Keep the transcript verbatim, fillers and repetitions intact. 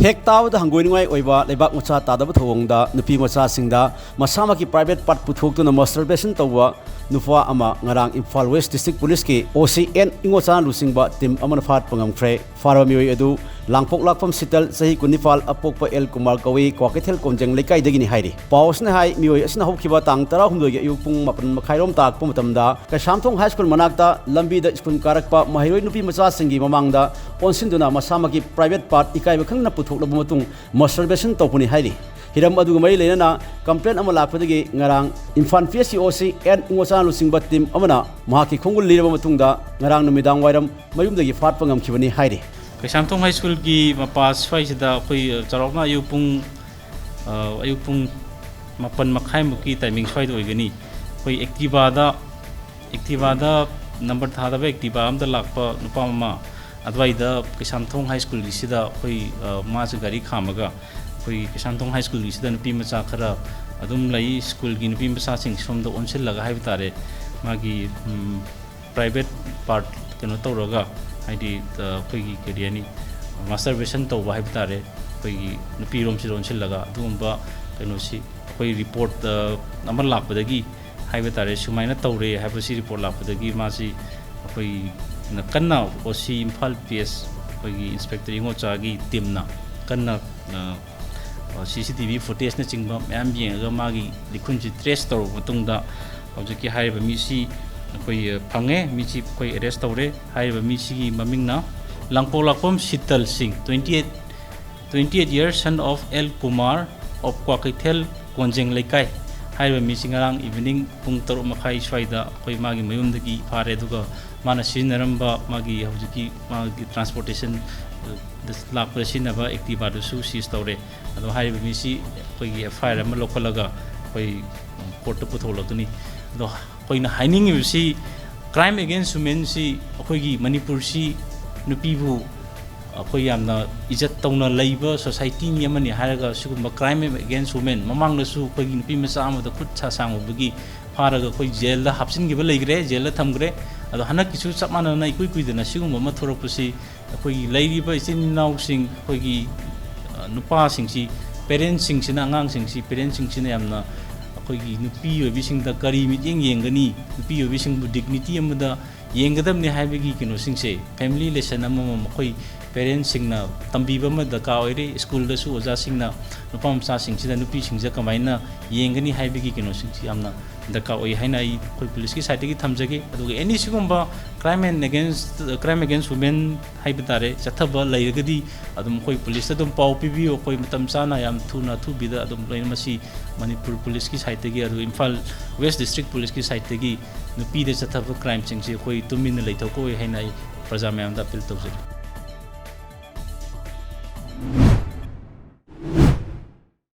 ꯍꯦꯛ ꯇꯥꯕꯗ ꯍꯪꯒꯣꯏꯅꯤꯡꯉꯥꯏ ꯑꯣꯏꯕ ꯂꯩꯕꯥꯛ ꯃꯆꯥ ꯇꯥꯗꯕ ꯊꯧꯑꯣꯡꯗ ꯅꯨꯄꯤ ꯃꯆꯥꯁꯤꯡꯗ ꯃꯁꯥꯃꯛꯀꯤ private part ꯄꯨꯊꯣꯛꯇꯨꯅ masturbation ꯇꯧꯕ ꯅꯨꯄꯥ ꯑꯃ ꯉꯔꯥꯡ ꯏꯝꯐꯥꯜ West District Police ꯀꯤ O C N ꯏꯉꯣꯆꯥ ꯂꯨꯆꯤꯡꯕ team ꯑꯃꯅ ꯐꯥꯠꯄ ꯉꯝꯈ꯭ꯔꯦ꯫ ꯐꯥꯔꯕ ꯃꯤꯑꯣꯏ ꯑꯗꯨ ꯂꯥꯡꯄꯣꯛ ꯂꯥꯛꯐꯝ ꯁꯤꯇꯜ, ꯆꯍꯤ ꯀꯨꯟꯅꯤꯄꯥꯜ, ꯑꯄꯣꯛꯄ ꯑꯦꯜ ꯀꯨꯃꯥꯔ ꯀꯧꯏ, ꯀ꯭ꯋꯥꯀꯩꯊꯦꯜ ꯀꯣꯟꯖꯦꯡ ꯂꯩꯀꯥꯏꯗꯒꯤꯅꯤ ꯍꯥꯏꯔꯤ꯫ ꯄꯥꯎ ꯑꯁꯤꯅ ꯍꯥꯏ, ꯃꯤꯑꯣꯏ ꯑꯁꯤꯅ ꯍꯧꯈꯤꯕ ꯇꯥꯡ ꯇꯔꯥꯍꯨꯝꯗꯣꯏꯒꯤ ꯑꯌꯨꯛ ꯄꯨꯡ ꯃꯥꯄꯟ ꯃꯈꯥꯏꯔꯣꯝ ꯇꯥꯔꯛꯄ ꯃꯇꯝꯗ ꯀꯩꯁꯥꯝꯊꯣꯡ High School ꯃꯅꯥꯛꯇ ꯂꯝꯕꯤꯗ ꯁ꯭ꯀꯨꯜ ꯀꯥꯔꯛꯄ ꯃꯍꯩꯔꯣꯏ ꯅꯨꯄꯤ ꯃꯆꯥꯁꯤꯡꯒꯤ ꯃꯃꯥꯡꯗ ꯑꯣꯟꯁꯤꯟꯗꯨꯅ ꯃꯁꯥꯃꯛꯀꯤ private part ꯏꯀꯥꯏꯕ ꯈꯪꯗꯅ ꯄꯨꯊꯣꯛꯂꯕ ꯃꯇꯨꯡ masturbation ꯇꯧꯕꯅꯤ ꯍꯥꯏꯔꯤ꯫ ꯍꯤꯔꯝ ꯑꯗꯨꯒ ꯃꯔꯤ ꯂꯩꯅꯅ complaint ꯑꯃ ꯂꯥꯛꯄꯗꯒꯤ ꯉꯔꯥꯡ Imphal P S C O C N ꯏꯉꯣꯆꯥ ꯂꯨꯆꯤꯡꯕ team ꯑꯃꯅ ꯃꯍꯥꯛꯀꯤ ꯈꯣꯡꯒꯨꯜ ꯂꯤꯔꯕ ꯃꯇꯨꯡꯗ ꯉꯔꯥꯡ ꯅꯨꯃꯤꯗꯥꯡ ꯋꯥꯏꯔꯝ ꯃꯌꯨꯝꯗꯒꯤ ꯐꯥꯠꯄ ꯉꯝꯈꯤꯕꯅꯤ ꯍꯥꯏꯔꯤ꯫ ꯀꯩꯁꯥꯝꯊꯣꯡ High School ꯒꯤ ꯃꯄꯥ ꯁ꯭ꯋꯥꯏꯁꯤꯗ ꯑꯩꯈꯣꯏ, ꯑ, ꯆꯥꯎꯔꯥꯛꯅ ꯑꯌꯨꯛ ꯄꯨꯡ, ꯑ, ꯑꯌꯨꯛ ꯄꯨꯡ ꯃꯥꯄꯟ ꯃꯈꯥꯏꯃꯨꯛꯀꯤ timing ꯁ꯭ꯋꯥꯏꯗ ꯑꯣꯏꯒꯅꯤ꯫ ꯑꯩꯈꯣꯏ Activa ꯗ, Activa ꯗ number ꯊꯥꯗꯕ Activa ꯑꯝꯗ ꯂꯥꯛꯄ ꯅꯨꯄꯥ ꯑꯃ ꯑꯗꯨꯋꯥꯏꯗ ꯀꯩꯁꯥꯝꯊꯣꯡ High School ꯒꯤꯁꯤꯗ ꯑꯩꯈꯣꯏ, ꯑ, ꯃꯥꯁꯦ ꯒꯥꯔꯤ ꯈꯥꯝꯃꯒ ꯑꯩꯈꯣꯏ ꯀꯩꯁꯥꯝꯊꯣꯡ High School ꯒꯤꯁꯤꯗ ꯅꯨꯄꯤ ꯃꯆꯥ ꯈꯔ ꯑꯗꯨꯝ ꯂꯩ, ꯁ꯭ꯀꯨꯜꯒꯤ ꯅꯨꯄꯤ ꯃꯆꯥꯁꯤꯡ ꯁꯣꯝꯗ ꯑꯣꯟꯁꯤꯜꯂꯒ ꯍꯥꯏꯕ ꯇꯥꯔꯦ, ꯃꯥꯒꯤ, ꯎꯝ, private part ꯀꯩꯅꯣ ꯇꯧꯔꯒ, ꯍꯥꯏꯗꯤ, ꯑ, ꯑꯩꯈꯣꯏꯒꯤ ꯀꯔꯤ ꯍꯥꯏꯅꯤ, masturbation ꯇꯧꯕ ꯍꯥꯏꯕ ꯇꯥꯔꯦ, ꯑꯩꯈꯣꯏꯒꯤ ꯅꯨꯄꯤꯔꯣꯝꯁꯤꯗ ꯑꯣꯟꯁꯤꯜꯂꯒ ꯑꯗꯨꯒꯨꯝꯕ ꯀꯩꯅꯣꯁꯤ ꯑꯩꯈꯣꯏ report, ꯑ, ꯑꯃ ꯂꯥꯛꯄꯗꯒꯤ ꯍꯥꯏꯕ ꯇꯥꯔꯦ, ꯁꯨꯃꯥꯏꯅ ꯇꯧꯔꯦ ꯍꯥꯏꯕꯁꯤ report ꯂꯥꯛꯄꯗꯒꯤ ꯃꯥꯁꯤ ꯑꯩꯈꯣꯏꯅ ꯀꯟꯅ O C Imphal P S ꯑꯩꯈꯣꯏꯒꯤ Inspector ꯏꯉꯣꯆꯥꯒꯤ team ꯅ ꯀꯟꯅ, ꯑ, ꯑ, C C T V footage ꯅꯆꯤꯡꯕ ꯃꯌꯥꯝ ꯌꯦꯡꯉꯒ ꯃꯥꯒꯤ ꯂꯤꯈꯨꯟꯁꯤ trace ꯇꯧꯔꯕ ꯃꯇꯨꯡꯗ ꯍꯧꯖꯤꯛꯀꯤ ꯍꯥꯏꯔꯤꯕ ꯃꯤꯁꯤ ꯑꯩꯈꯣꯏ, ꯑ, ꯐꯪꯉꯦ꯫ ꯃꯤꯁꯤ ꯑꯩꯈꯣꯏ arrest ꯇꯧꯔꯦ꯫ ꯍꯥꯏꯔꯤꯕ ꯃꯤꯁꯤꯒꯤ ꯃꯃꯤꯡꯅ ꯂꯥꯡꯄꯣꯛ ꯂꯥꯛꯐꯝ ꯁꯤꯇꯜ ꯁꯤꯡ, twenty eight, twenty eight years, son of L Kumar of Kwakeithel ꯀꯣꯟꯖꯦꯡ ꯂꯩꯀꯥꯏ꯫ ꯍꯥꯏꯔꯤꯕ ꯃꯤꯁꯤ ꯉꯔꯥꯡ evening ꯄꯨꯡ ꯇꯔꯨꯛ ꯃꯈꯥꯏ ꯁ꯭ꯋꯥꯏꯗ ꯑꯩꯈꯣꯏ ꯃꯥꯒꯤ ꯃꯌꯨꯝꯗꯒꯤ ꯐꯥꯔꯦ, ꯑꯗꯨꯒ ꯃꯥꯅ ꯁꯤꯖꯤꯟꯅꯔꯝꯕ ꯃꯥꯒꯤ ꯍꯧꯖꯤꯛꯀꯤ ꯃꯥꯒꯤ transportation, ꯑ, ꯗ ꯂꯥꯛꯄꯗ ꯁꯤꯖꯤꯟꯅꯕ Activa ꯗꯨꯁꯨ seize ꯇꯧꯔꯦ꯫ ꯑꯗꯣ ꯍꯥꯏꯔꯤꯕ ꯃꯤꯁꯤ ꯑꯩꯈꯣꯏꯒꯤ F I R ꯑꯃ ꯂꯧꯈꯠꯂꯒ ꯑꯩꯈꯣꯏ court ꯇ ꯄꯨꯊꯣꯛꯂꯛꯀꯅꯤ꯫ ꯑꯗꯣ ꯑꯩꯈꯣꯏꯅ ꯍꯥꯏꯅꯤꯡꯉꯤꯕꯁꯤ, crime against women ꯁꯤ ꯑꯩꯈꯣꯏꯒꯤ ꯃꯅꯤꯄꯨꯔꯁꯤ ꯅꯨꯄꯤꯕꯨ ꯑꯩꯈꯣꯏ ꯌꯥꯝꯅ ꯏꯖꯠ ꯇꯧꯅ ꯂꯩꯕ society ꯅꯤ ꯑꯃꯅꯤ ꯍꯥꯏꯔꯒ ꯁꯤꯒꯨꯝꯕ crime against women ꯃꯃꯥꯡꯗꯁꯨ ꯑꯩꯈꯣꯏꯒꯤ ꯅꯨꯄꯤ ꯃꯆꯥ ꯑꯃꯗ ꯈꯨꯠ ꯁꯥ ꯁꯥꯡꯉꯨꯕꯒꯤ ꯐꯥꯔꯒ ꯑꯩꯈꯣꯏ jail ꯗ ꯍꯥꯞꯆꯤꯟꯈꯤꯕ ꯂꯩꯈ꯭ꯔꯦ, jail ꯗ ꯊꯝꯈ꯭ꯔꯦ꯫ ꯑꯗꯣ ꯍꯟꯗꯛꯀꯤꯁꯨ ꯆꯞ ꯃꯥꯟꯅꯅ ꯏꯀꯨꯏ ꯀꯨꯏꯗꯅ ꯁꯤꯒꯨꯝꯕ ꯑꯃ ꯊꯣꯔꯛꯄꯁꯤ ꯑꯩꯈꯣꯏꯒꯤ ꯂꯩꯔꯤꯕ ꯏꯆꯤꯟ ꯏꯅꯥꯎꯁꯤꯡ, ꯑꯩꯈꯣꯏꯒꯤ ꯅꯨꯄꯥꯁꯤꯡꯁꯤ, ꯄꯦꯔꯦꯟꯁꯁꯤꯡꯁꯤꯅ, ꯑꯉꯥꯡꯁꯤꯡꯁꯤ, ꯄꯦꯔꯦꯟꯁꯁꯤꯡꯁꯤꯅ ꯌꯥꯝꯅ ꯑꯩꯈꯣꯏꯒꯤ ꯅꯨꯄꯤ ꯑꯣꯏꯕꯤꯁꯤꯡꯗ ꯀꯔꯤ ꯃꯤꯠꯌꯦꯡ ꯌꯦꯡꯒꯅꯤ, ꯅꯨꯄꯤ ꯑꯣꯏꯕꯤꯁꯤꯡꯕꯨ dignity ꯑꯃꯗ ꯌꯦꯡꯒꯗꯕꯅꯤ ꯍꯥꯏꯕꯒꯤ ꯀꯩꯅꯣꯁꯤꯡꯁꯦ, family lesson ꯑꯃꯃꯝ ꯑꯩꯈꯣꯏ ꯄꯦꯔꯦꯟꯁꯁꯤꯡꯅ ꯇꯝꯕꯤꯕ ꯑꯃ ꯗꯔꯀꯥꯔ ꯑꯣꯏꯔꯦ꯫ ꯁ꯭ꯀꯨꯜꯗꯁꯨ ꯑꯣꯖꯥꯁꯤꯡꯅ ꯅꯨꯄꯥ ꯃꯆꯥꯁꯤꯡꯁꯤꯗ ꯅꯨꯄꯤꯁꯤꯡꯁꯦ ꯀꯃꯥꯏꯅ ꯌꯦꯡꯒꯅꯤ ꯍꯥꯏꯕꯒꯤ ꯀꯩꯅꯣꯁꯤꯡꯁꯤ ꯌꯥꯝꯅ ꯗꯔꯀꯥꯔ ꯑꯣꯏ ꯍꯥꯏꯅ ꯑꯩ ꯑꯩꯈꯣꯏ ꯄꯨꯂꯤꯁꯀꯤ ꯁꯥꯏꯠꯇꯒꯤ ꯊꯝꯖꯒꯦ꯫ ꯑꯗꯨꯒ ꯑꯦꯅꯤ ꯁꯤꯒꯨꯝꯕ crime and against, crime against women ꯍꯥꯏꯕ ꯇꯥꯔꯦ, ꯆꯠꯊꯕ ꯂꯩꯔꯒꯗꯤ ꯑꯗꯨꯝ ꯑꯩꯈꯣꯏ ꯄꯨꯂꯤꯁꯇ ꯑꯗꯨꯝ ꯄꯥꯎ ꯄꯤꯕꯤꯌꯨ꯫ ꯑꯩꯈꯣꯏ ꯃꯇꯝ ꯆꯥꯅ, ꯌꯥꯝ ꯊꯨꯅ, ꯑꯊꯨꯕꯤꯗ ꯑꯗꯨꯝ ꯂꯣꯏꯅ ꯃꯁꯤ ꯃꯅꯤꯄꯨꯔ ꯄꯨꯂꯤꯁꯀꯤ ꯁꯥꯏꯠꯇꯒꯤ, ꯑꯗꯨꯒ ꯏꯝꯐꯥꯜ ꯋꯦꯁ ꯗꯤꯁꯇ꯭ꯔꯤꯛ ꯄꯨꯂꯤꯁꯀꯤ ꯁꯥꯏꯠꯇꯒꯤ ꯅꯨꯄꯤꯗ ꯆꯠꯊꯕ crimeꯁꯤꯡꯁꯤ ꯑꯩꯈꯣꯏ ꯇꯨꯃꯤꯟꯅ ꯂꯩꯊꯣꯛꯑꯣꯏ ꯍꯥꯏꯅ ꯑꯩ ꯄ꯭ꯔꯖꯥ ꯃꯌꯥꯝꯗ ꯑꯄꯤꯜ ꯇꯧꯖꯔꯤ꯫